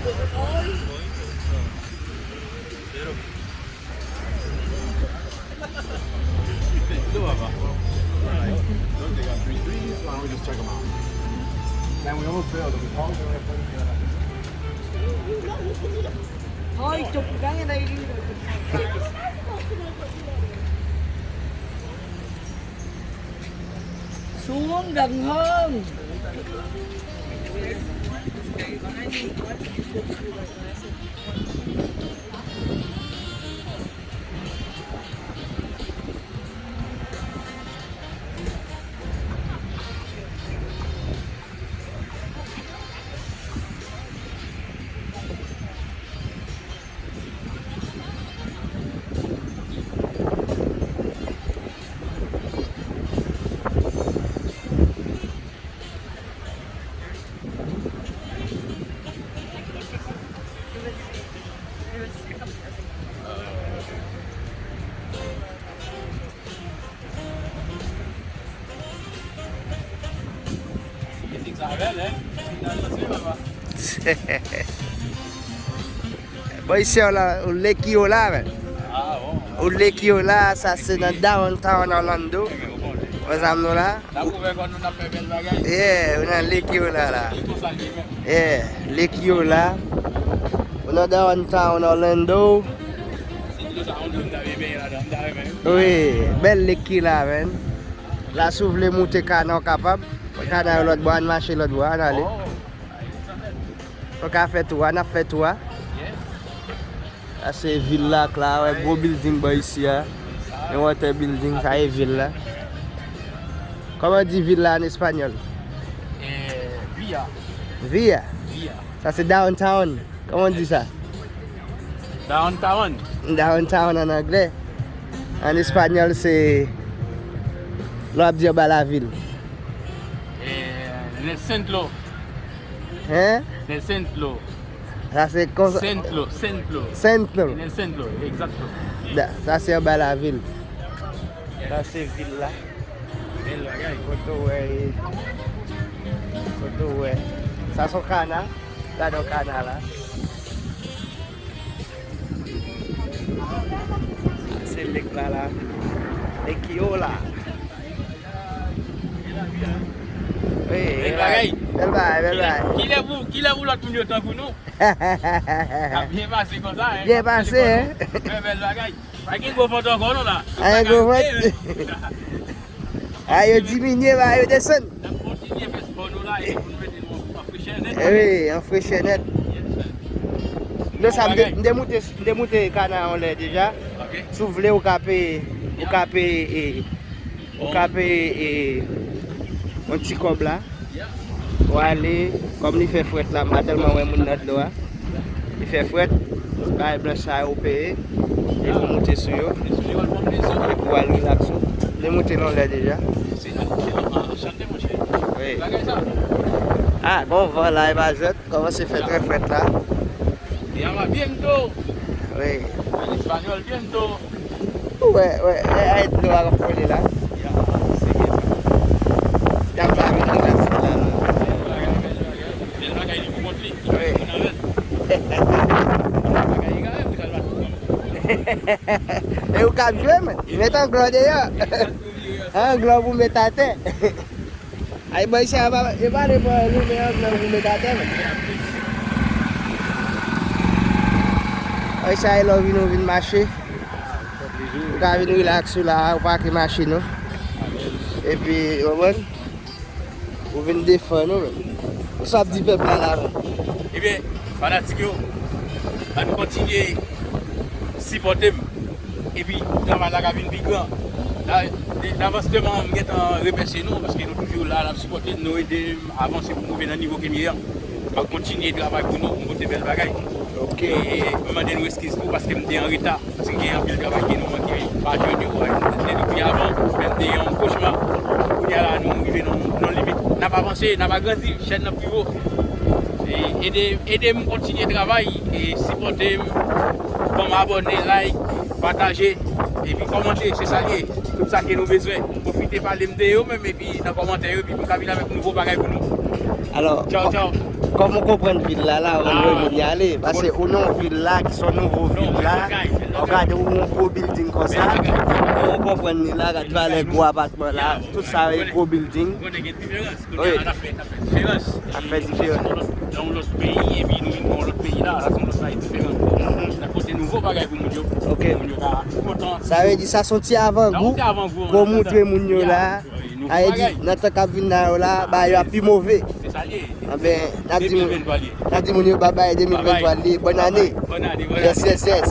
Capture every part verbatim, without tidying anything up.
Look, they got three threes. Why don't we just check them out? Man, we almost failed. Are we calling them? Ay, to ganyan na ili. Suwon gang hong. Bon, isi la, ou leki yo la, men. Ou leki yo la, sa se nan downtown Orlando. Wè zam nou la? Yeah, ou nan leki yo la, la. Yeah, leki yo la. Ou nan downtown Orlando. Wi, bèl leki la, men. La, si w vle moute kana, w kapab. Kana yo lòt bò, ann mache lòt bò, ann ale. Ou ka fè tou a, n ap fè tou a. Sa se vil la, k la, wè, gwo bilding bò isi a. Yon wòtè bilding, sa e vil la. Kòman di vil la an espanyòl? Eh, Via. Via? Via. Sa se downtown. Kòman di sa? Downtown. Downtown an anglè. An espanyòl, se lè w ap di anba lavil. Eh, en el centro. Hein? En el centro. Sa se konsa. Centro, centro. Centro. En el centro, exacto. Da, sa se anba lavil. Sa se vil la. Bèl bagay. Kote w wè, kote w wè. Sa se yon kana. Gade yon kana la. Se lek la la. Lek yo la. Wi, bèl bagay. Bèl bagay, bèl bagay. Kilè pou, kilè pou lòt moun yo tankou nou? Ap byen pase konsa, hein? Byen pase, hein? Bèl bagay. Pa gen gwo vant ankò non la. Pa gen gwo vant. A, yo diminye, ba, yo desann. N ap kontinye fè spò nou la, e pou nou mete nou an frechè nèt. Wi, an frechè nèt. Non, sa, m te, m te moute, m te moute kana yon lè deja. Si w vle, ou ka peye, ou ka peye, e, ou ka peye, e, yon ti kòb la. W ale, kòm li fè frèt la, m pa tèlman wè moun nan dlo a. Li fè frèt, bagay blanch sa yo peye, epi w moute sou yo, epi w al rilaks ou. Li moute nan lè deja. Wi. Ah, gon van la, e pa jwèt, kòmanse fè trè frèt la. Wi. Ou wè, wè, e, e, dlo a k ap kole la. Y ap ba vin rilaks la, la. Wi. E ou k ap jwe, men. Met anglè w deyò. Anglè w pou met atè. Ay, bòy, sa pa, e pa de bòy, nou, men anglè w pou met atè, men. Bòy, sa e lè w vin, ou vin mache. Ou ka vin rilaks ou la, ou pake machin ou. Epi, ou konprann? Ou vin defann ou menm. Sa w ap di pèp la la menm? Ebyen, fanatik yo, ann kontinye sipòte m. Epi, travay la ka vin pi gran. La, de, davansteman, m gentan remèsye nou, paske nou toujou la, n ap sipòte m, nou ede m avanse pou m rive nan nivo ke m ye an. M ap kontinye travay pou nou, pou m pote bèl bagay. Ok. E, e, mwen mande nou eskiz tou, paske m te an reta. Paske gen anpil travay ke nou manke pa jwenn yo. Depi avan, menm te yon kochma. Kounye a la, nou rive nan, nan limit. N ap avanse, n ap agrandi, chèn nan pi wo. E, ede, ede m kontinye travay, e sipòte m. Ban m abòne, like, pataje, epi kòmante, se sa l ye. Tout sa ke nou bezwen. Pwofite pale m de yo menm, epi nan kòmantè yo, epi m ka vin avèk nouvo bagay pou nou. Alò, tchaw, tchaw. Kòman w konprann vil la la, ou wè moun y ale? Paske ou nan yon vil la ki se yon nouvo vil la, w gade yon gwo bilding konsa, kòman w konprann li la, gade valè gwo apatman la, tout sa e gwo bilding. Wi. Sa fè diferans. Nan yon lòt peyi, epi nou vin nan yon lòt peyi la, sa se yon lòt bagay diferan. Nan kote nouvo bagay pou moun yo. Ok. Moun yo ka kontan. Sa vle di sa se yon ti avangou pou w montre moun yo la. Sa yon ti avangou, sa vle di, nan tan k ap vin la yo la, bagay yo ap pi move. Se sa l ye. Anben, n ap di moun, n ap di moun yo babay, de mil venntwa li ye. Bòn ane. Bòn ane, bòn ane. Yes, yes, yes.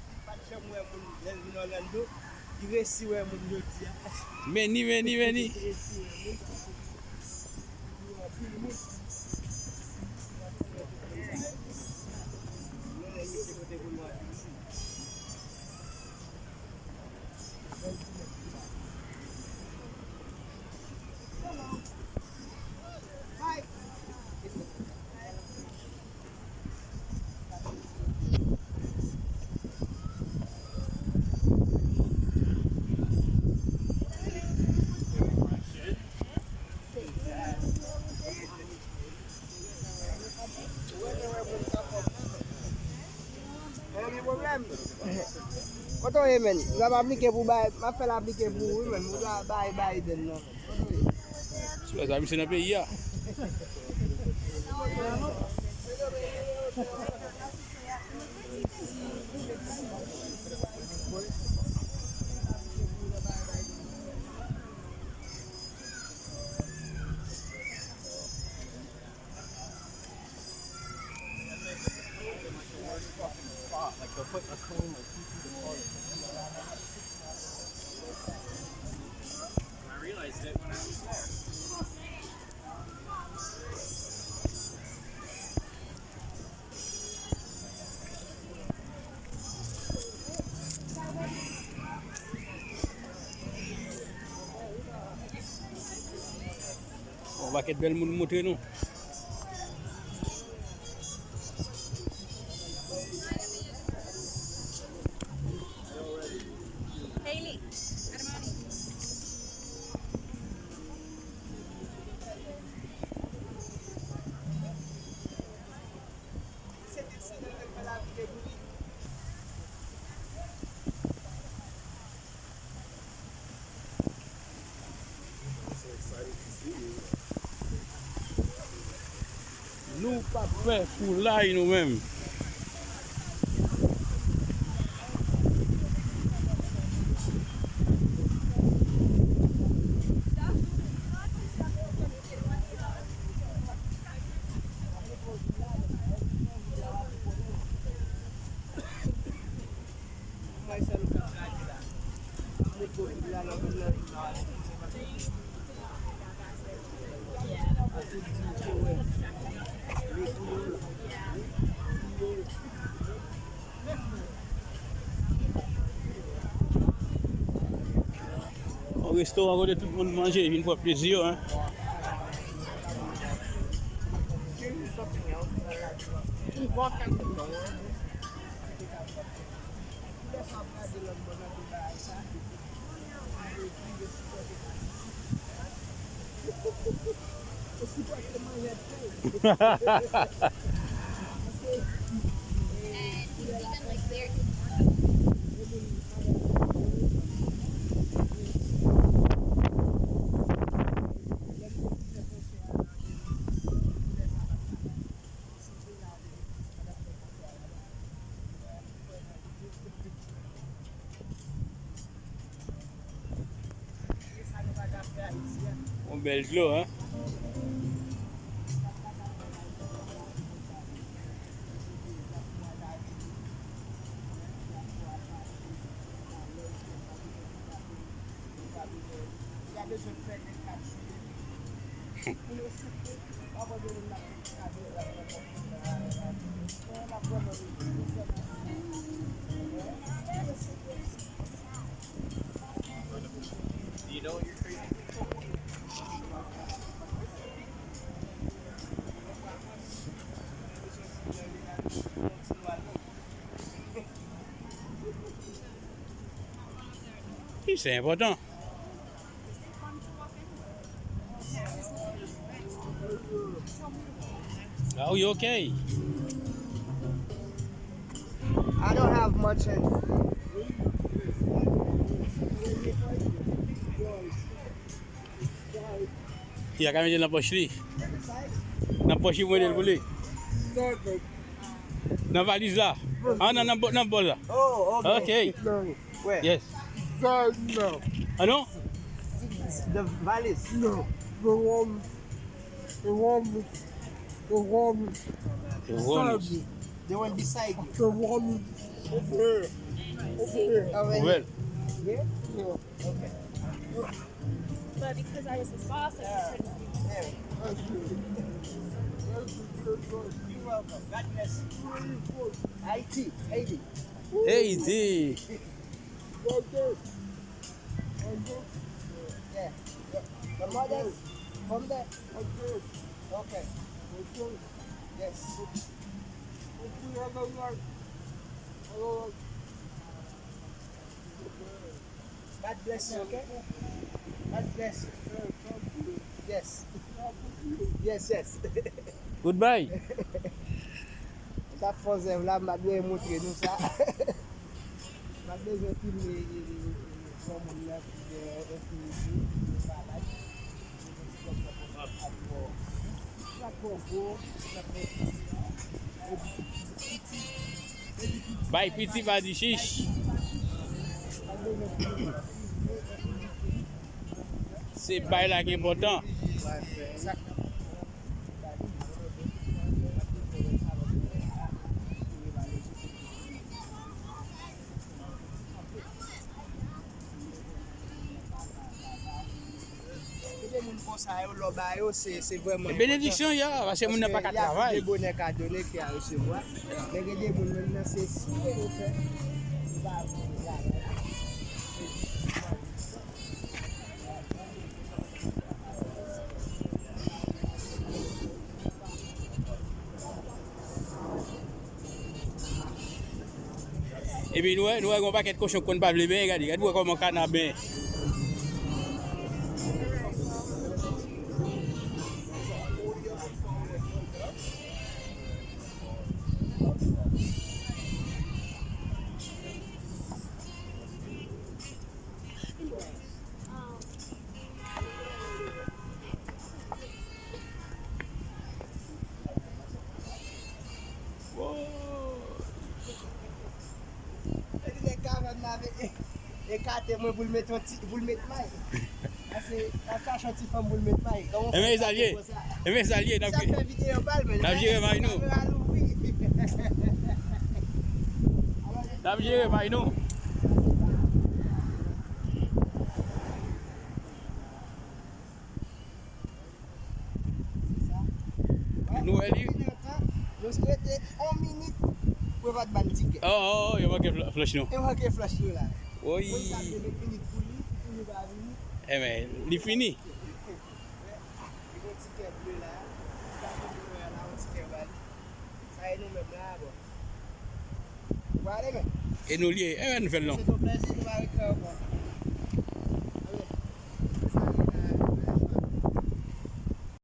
Li pa t janm wè moun lè l vin Orlando, li resi wè moun jodi a. Meni, meni, meni. Kote w ye, menn? Ou ap aplike pou bay, m ap fè l aplike pou ou wi, menn. Ou dwe bay Biden nan. Sou sa, misye nan peyi a. Yon pakèt bèl moun montre nou. Nou p ap fè foulay nou menm. Yon restoran kote tout moun manje, vin pran plezi yo, en. Yon bèl dlo, en. Wi, se enpòtan. Ah wi, ok. I don't have much in. Li a ka mete l nan pòch li. Nan pòch li, mwen mete l pou li. Nan valiz la. Ah, nan, nan, nan bòl la. Oh, okay. Ok. Yes. Side now. Ah non? The valise. No. The one. The one. The one. The one. The one beside you. The one. Over here. Over here. Over Well, here. Yeah. Okay. But because I was his boss, I shouldn't be. There. That's good. That's a good one. You're welcome. God bless you. Really good. Haiti, Haiti. Haiti. Right there. Right there. Yeah. The mother from there. Right there. Okay. Right there. Yes. Hopefully I don't like. I don't like. God bless you, okay? God bless you. Yes. Yes, yes. Goodbye. M t ap fè zèv la, m pa t gen moutre nou sa. M pa t bezwen filme yon moun nan ki gen enfimite, ki gen malad. Bay piti pa di chich. Se bay la ki enpòtan. Kite moun konsa yo, lè w ba yo, se se vrèman E benediksyon ya, paske moun nan pa ka travay. Gen bonè ka done ke a resevwa. Men gen de moun menm nan se si yo fè. Yo pa vle travay. Epi nou wè, nou wè gon pakèt kochon k konn pa vle benyen, gade, gade wè kòman kana benyen. Ekate mwen pou l met yon ti, pou l met may. Pase, l ap chache yon ti fanm pou l met may. Kòman Ebyen, sa l ye. Ebyen, sa l ye. N ap, Sa fè videyo bal, men. N ap jere may nou. Kamera louvri. N ap jere may nou. Nou wè li. Nou rete yon minit pou yo pa t ban tikè. Oh, oh, oh, yo manke fl- flòch nou. E manke flòch nou la. Woy. Moun sa te met minit pou li, pou li pa vini. Ebyen, li fini. Li gon tikè ble la. Li pa konn nou wè la, yon tikè ba li. Sa e nou menm la, bon. Ou prale, men. E nou li ye. Ebyen, nou fè l non. Se ton plèzi, nou pa ret la ankò.